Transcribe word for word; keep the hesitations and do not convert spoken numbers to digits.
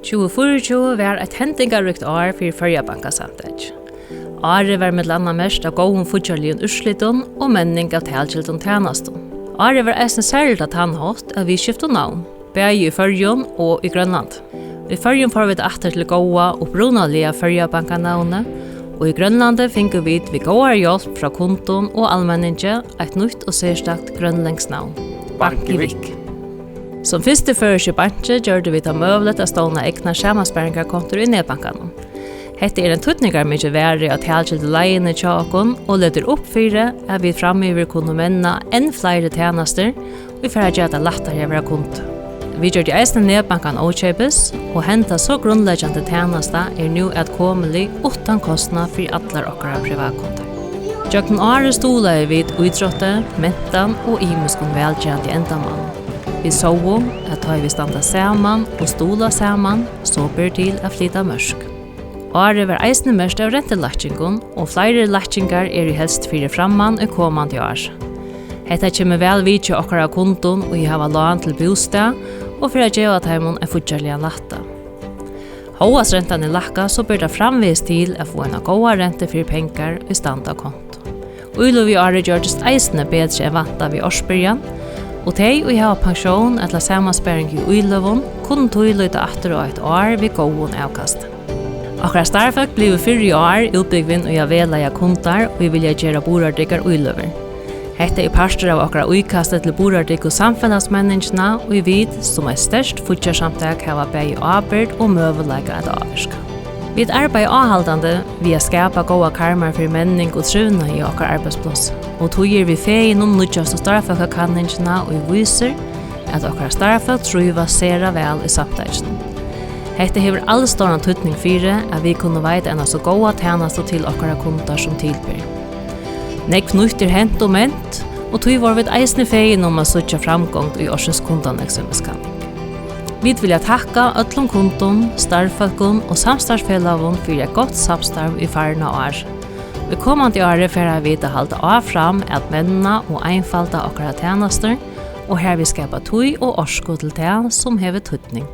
Tjúgu fýraogtjúgu var eitt hendingaríkt ár fyri Føroya Bankasamtak. Árið var millum annað merkt av góðum fíggjarligum úrslitum og menning av talgildum tænastum. Árið var eisini serligt á tann hátt, at vit skiftu navn, bæði í Føroyum og í Grønlandi. Í Føroyum fóru vit aftur til góða, upprunaliga Føroya Bankanavnið, og í Grønlandi fingu vit við góðari hjálp frá kundum og almenningi eitt nýtt og serstakt grønlendskt navn, Bankivik. Sum fyrsti føroyski banki gjørdu vit tað møguligt at stovna egnar samansparingarkontur í netbankanum. Hetta er ein týdningarmikil varði á talgildu leiðini hjá okkum og letur upp fyri, at vit framyvir kunnu menna enn fleiri tænastur, ið fara at gera tað lættari at vera kundi. Vit gjørdu eisini netbankan ókeypis, og henda so grundleggjandi tænasta er nú atkomulig uttan kostnað fyri allar okkara privatkundar. Gjøgnum árið stuðlaðu vit ítrótti, mentan og ymiskum vælgerandi endamálum. Vit sóu, at tá ið vit standa saman og stuðla saman, so ber til at flyta mørk. Árið var eisini merkt av rentulækkingum, og fleiri lækkingar eru helst fyri framman í komandi ár. Hetta kemur væl við hjá okkara kundum, ið hava lán til bústað, og fyri at geva teimum ein fíggjarligan lætta. Hóast rentan er lækkað, so ber tað framvegis til at fáa eina góða rentu fyri pengar, ið standa á kontu. Íløguárið gjørdist eisini betri enn væntað við ársbyrjan, og tey, ið hava pensjón ella samansparing í íløgum, kunnu tí líta aftur á eitt ár við góðum avkasti. Okkara starvsfólk blivu fyrr í ár útbúgvin í at vegleiða kundar, ið vilja gera burðardyggar íløgur. Hetta er partur av okkara íkasti til burðardyggu samfelagsmenningina, ið vit, sum eitt sterkt fíggjarsamtak, hava bæði ábyrgd og møguleika at ávirka. Vit arbeiða áhaldandi við at skapa góðar karmar fyri menning og trivnað í okkara arbeiðsplássi, og tí eru vit fegin um nýggjastu starvsfólkakanningina, ið vísir, at okkara starvsfólk trívast sera væl í samtakinum. Hetta hevur alstóran týdning fyri, at vit kunnu veita eina so góða tænastu til okkara kundar, sum til ber. Nógv nýtt er hent og ment, og tí vóru vit eisini fegin um at síggja framgongd í ársins kundanøgdsemiskanning. Vit vilja takka øllum kundum, starvsfólkum og samstarvsfelagum fyri eitt gott samstarv í farna ár. Í komandi ári fara vit at halda áfram at menna og einfalda okkara tænastur, og hervið skapa tíð og orku til tað, sum hevur týdning.